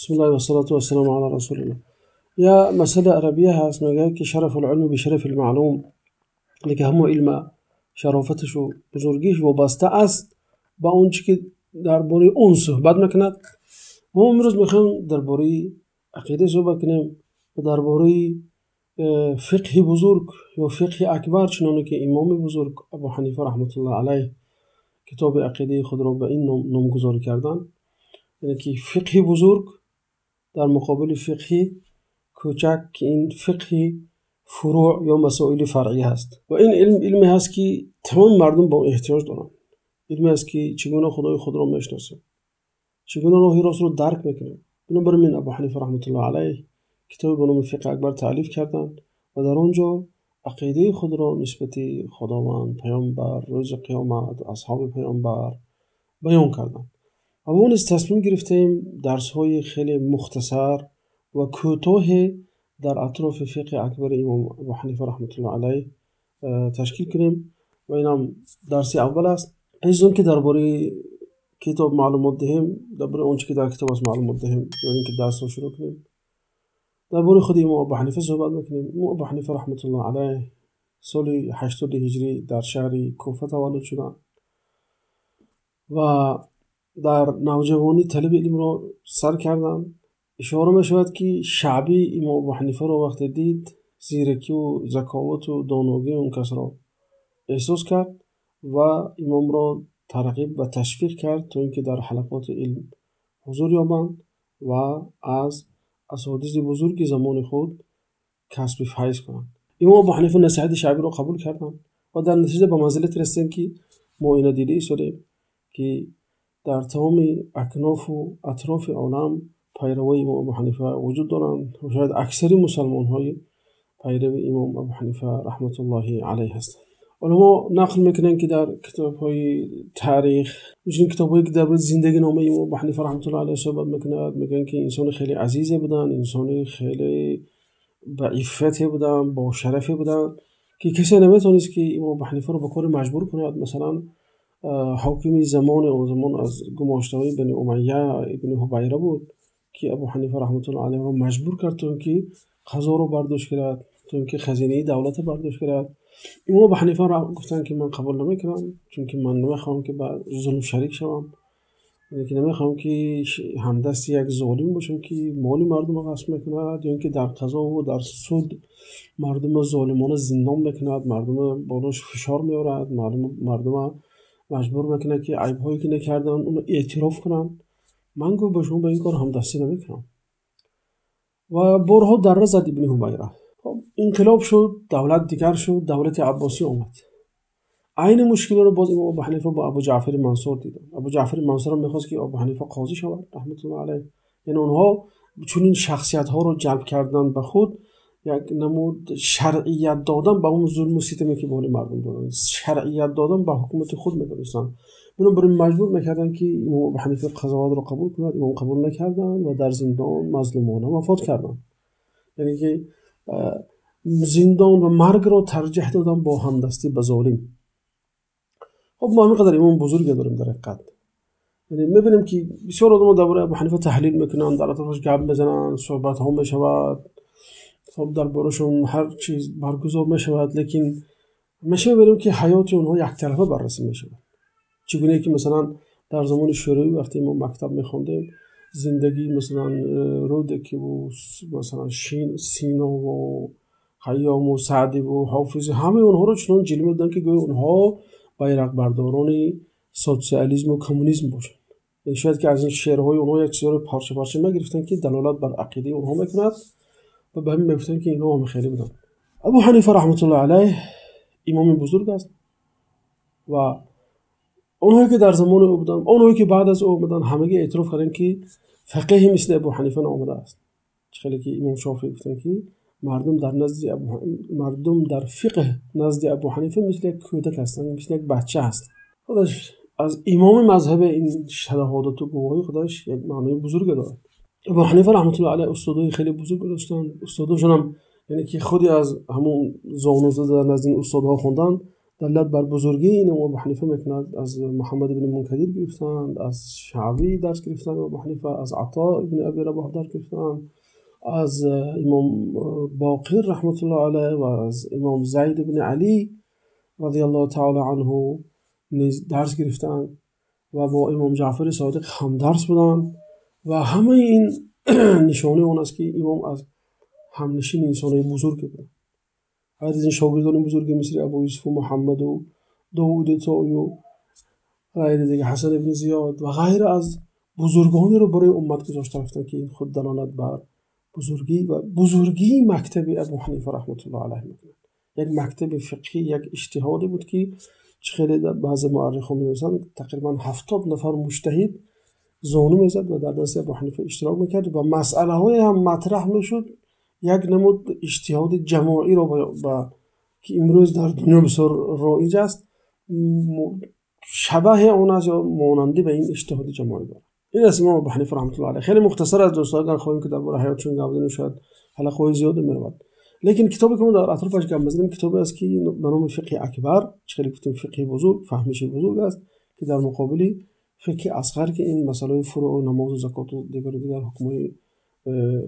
Бисмиллаҳи вассалату вассаламу ала расулиллаҳ. Я масъала арабия ҳаст, мегӯяд ки шарафул илм бишарафил маълум, ки ҳамон илм шарофаташ ва бузургиш вобаста аст ба он чи ки дар бораи он суҳбат мекунад. Мо имрӯз мехоҳем дар бораи ақида суҳбат кунем ва дар бораи фиқҳи бузург ё фиқҳи акбар, чуноне ки имоми бузург Абу Ҳанифа раҳматуллоҳи алайҳ китоби ақидаи худро ба ин номгузорӣ карданд, яъне ки фиқҳи бузург дар муқобили фиқҳи кӯчак, ки ин фиқҳи фурӯъ ё масоили фаръӣ ҳаст. Ва ин илм илме ҳаст ки тамоми мардум ба он эҳтиёҷ доранд. Илме ҳаст ки чӣ гуна худои худро мешиносем, чӣ гуна роҳи ростро дарк мекунем. Бинобар ин Абу Ҳанифа раҳматуллоҳи алайҳ китобе ба номи фиқҳи акбар таълиф карданд ва дар он ҷо ақидаи худро нисбати Худованд, паёмбар, рӯзи қиёмат, асҳоби паёмбар баён карданд. Ва мо низ тасмим гирифтем дарсҳои хеле мухтасар ва кӯтоҳе дар атрофи фиқҳи акбари имом Абу Ҳанифа раҳматуллоҳи алайҳ ташкил кунем ва инам дарси аввал аст. Пеш аз он ки дар бораи китоб маълумот диҳем, дар бораи он чи ки дар китоб аст маълумот диҳем, ё ин ки дарсро шурӯъ кунем, дар бораи худи имом Абу Ҳанифа суҳбат мекунем. Имом Абу Ҳанифа раҳматуллоҳи алайҳ соли 80 ҳиҷрӣ дар шаҳри Куфа таваллуд шуданд ва дар навҷавонӣ талаби илмро сар карданд. Ишора мешавад ки Шаъбӣ имом Абу Ҳанифаро вақте дид, зиракиву заковату доногии он касро эҳсос кард ва имомро тарғиб ва ташвиқ кард то ин ки дар ҳалақоти илм ҳузур ёбанд ва аз асотизи бузурги замони худ касби файз кунанд. Имом Абу Ҳанифа насиҳати Шаъбиро қабул карданд ва дар натиҷа ба манзилате расиданд ки мо ина дида истодем ки дар тамоми акнофу атрофи олам пайравои имом Абу Ҳанифа вуҷуд доранд ва шояд аксари мусалмонҳои пайрави имом Абу Ҳанифа раҳматуллоҳи алайҳ ҳастанд. Уламо нақл мекунанд ки дар китобҳои таърих, инчунин китобҳое ки дар бораи зиндагиномаи имом Абу Ҳанифа раҳматуллоҳи алайҳ суҳбат мекунад, мегӯянд ки инсони хеле азизе буданд, инсони хеле ба иффате буданд, бо шарафе буданд ки касе наметавонист ки имом Абу Ҳанифаро ба коре маҷбур кунад. Масалан, ҳокими замони он замон аз гумоштаҳои Бани Умайя ибни Ҳубайра буд ки Абу Ҳанифа раҳматуллоҳи алайҳро маҷбур кард то ин ки қазоро бардошт кунад, то ин ки хазинаи давлатро бардошт кунад. Имом Абу Ҳанифа гуфтанд ки ман қабул намекунам, чунки ман намехоҳам ки ба зулм шарик шавам, яъне ки намехоҳам ки ҳамдасти як золим бошам ки моли мардумро ғасб мекунад ё ин ки дар қазову дар суд мардумро золимона зиндон мекунад, мардумро болош фишор меорад, мардумро маҷбур мекунад ки айбҳое ки накарданд онро эътироф кунанд. Ман гуфт ба шумо ба ин кор ҳамдастӣ намекунам. Ва борҳо дарра зад ибни Ҳубайра. Инқилоб шуд, давлат дигар шуд, давлати Аббосӣ омад. Айни мушкилиро боз имом Абу Ҳанифа бо Абу Ҷаъфари Мансур диданд. Абу Ҷаъфари Мансурам мехост ки Абу Ҳанифа қозӣ шавад раҳматуллоҳи алайҳ. Яъне онҳо чунин шахсиятҳоро ҷалб кардан ба худ як намуд шаръият додан ба он зулму ситаме ки боли мардум доданд, шаръият додан ба ҳукумати худ медонистанд. Бинобар ин маҷбур мекарданд ки имом Абу Ҳанифа қазоватро қабул кунад. Имом қабул накарданд ва дар зиндон мазлумона вафот карданд. Яъне ки зиндон ва маргро тарҷиҳ доданд бо ҳамдастӣ ба золим. Хоб, мо ҳамин қадар имоми бузурге дорем дар ҳақиқат. Яъне мебинем ки бисёр одамон дар бораи Абу Ҳанифа таҳлил мекунанд, дар атрофаш гап мезананд, суҳбатҳо мешавад, хоб дар борашон ҳар чиз баргузор мешавад, лекин ҳамеша мебинем ки ҳаёти онҳо яктарафа баррасӣ мешавад. Чӣ гуне ки масалан дар замони шӯравӣ вақте мо мактаб мехондем, зиндагии масалан Рӯдакиву масалан Синову Хайёму Саъдиву Ҳофизу ҳамаи онҳоро чунон ҷилва медоданд ки гӯё онҳо байрақбардорони социализму коммунизм бошанд. Яъне шояд ки аз ин шеърҳои онҳо як чизҳоро парча парча мегирифтанд ки далолат бар ақидаи онҳо мекунад ва ба ҳамин мегуфтанд ки инҳо ҳам хеле буданд. Абу Ҳанифа раҳматуллоҳи алайҳ имоми бузург аст ва онҳое ки дар замони ӯ буданд, онҳое ки баъд аз ӯ омаданд, ҳамагӣ эътироф карданд ки фақеҳи мисли Абу Ҳанифа наомадааст. Чӣ хеле ки имом Шофеӣ гуфтанд ки мардум дар фиқҳ назди Абу Ҳанифа мисли як кӯдак ҳастанд, мисли як бача ҳастанд. Худаш аз имоми мазҳаби ин шаҳодату гувоҳии худаш як маънои бузурге дорад. Абу Ҳанифа раҳматуллоҳи алайҳ устодои хеле бузург доштанд. Устодошон ҳам яъне ки худи аз ҳамон зону зада дар назди ин устодҳо хондан دلالت بر بزرگی این ابو حنیفه میکند. از محمد بن منکدر گرفتند، از شعبی درس گرفتند ابو حنیفه، از عطا ابن ابی رباح درس گرفتند، از امام باقر رحمت الله علیه و از امام زید بن علی رضی الله تعالی عنه نیز درس گرفتند و با امام جعفر صادق هم درس بودند و همه این نشانه اون است که امام از همنشین انسان‌های بزرگ بودند. غیر از این شاگردان بزرگی مثل ابو یوسف و محمد و داوود طایی و غیر دیگه حسن ابن زیاد و غیر از بزرگانی رو برای امت گذاشته رفتند که این خود دلالت بر بزرگی و بزرگی مکتب ابو حنیفه رحمت الله علیه میکند. یک مکتب فقهی، یک اجتهادی بود که خیلی بعضی مؤرخان می‌نویسند تقریبا 70 نفر مجتهد زانو میزد و در دست ابو حنیفه اشتراک میکرد و مسئله های هم مطرح میشد. یک نمود اجتهاد جماعی را که امروز در دنیا بسیار رایج است شبه آن است یا مانندی به این اجتهاد جماعی دارد. این است امام ابو حنیفه رحمت الله علیه. خیلی مختصر از دوستان اگر خواهیم که درباره حیاتشون گپ بزنیم شاید حلقه‌های زیاد می‌رود، لیکن کتابی که ما در اطرافش گپ بزنیم کتابی است که به نام فقه اکبر، خیلی گفتیم فقه بزرگ، فهمش بزرگ است که در مقابل فقه اصغر که این مسئله فروع و نماز و زکات و دیگر حکم‌های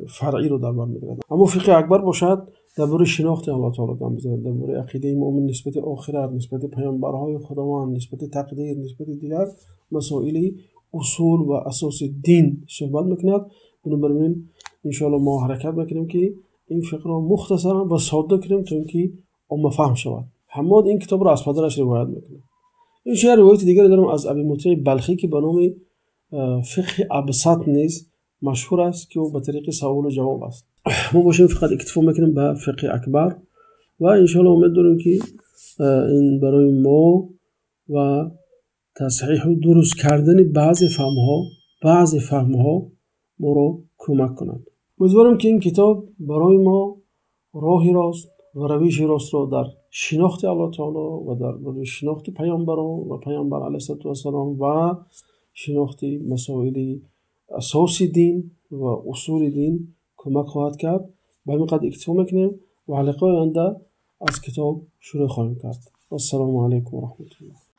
فرعی رو در بر می‌گیرد. اما فقه اکبر باشد درباره شناخت الله تعالی گپ می‌زند، درباره عقیده مؤمن نسبت آخرت، نسبت پیامبرهای خداوند، نسبت تقدیر، نسبت دیگر مسائل اصول و اساس دین صحبت میکند. بنابراین انشاءالله ما حرکت میکنیم که این فقه را مختصرا و ساده کنیم تا اینکه عامه فهم شود. حماد این کتاب را از پدرش روایت میکنه. این شعر روایت دیگری دارم از ابی مطیع بلخی که به نام فقه ابسط نیز مشهور است که او به طریق سوال و جواب است. ما باشیم فقط اکتفا میکنیم به فقه اکبر و انشاءالله امید داریم که این برای ما و تصحیح و درست کردن بعضی فهم‌ها ما را کمک کند. امیدوارم که این کتاب برای ما راه راست و روش راست را در شناخت الله تعالی و در شناخت پیامبران و پیامبر علیه السلام و شناخت مسائل اساس دین و اصول دین کمک خواهد کرد. به همین قدر اکتفا میکنیم و حلقه آینده از کتاب شروع خواهیم کرد. السلام علیکم و رحمت الله.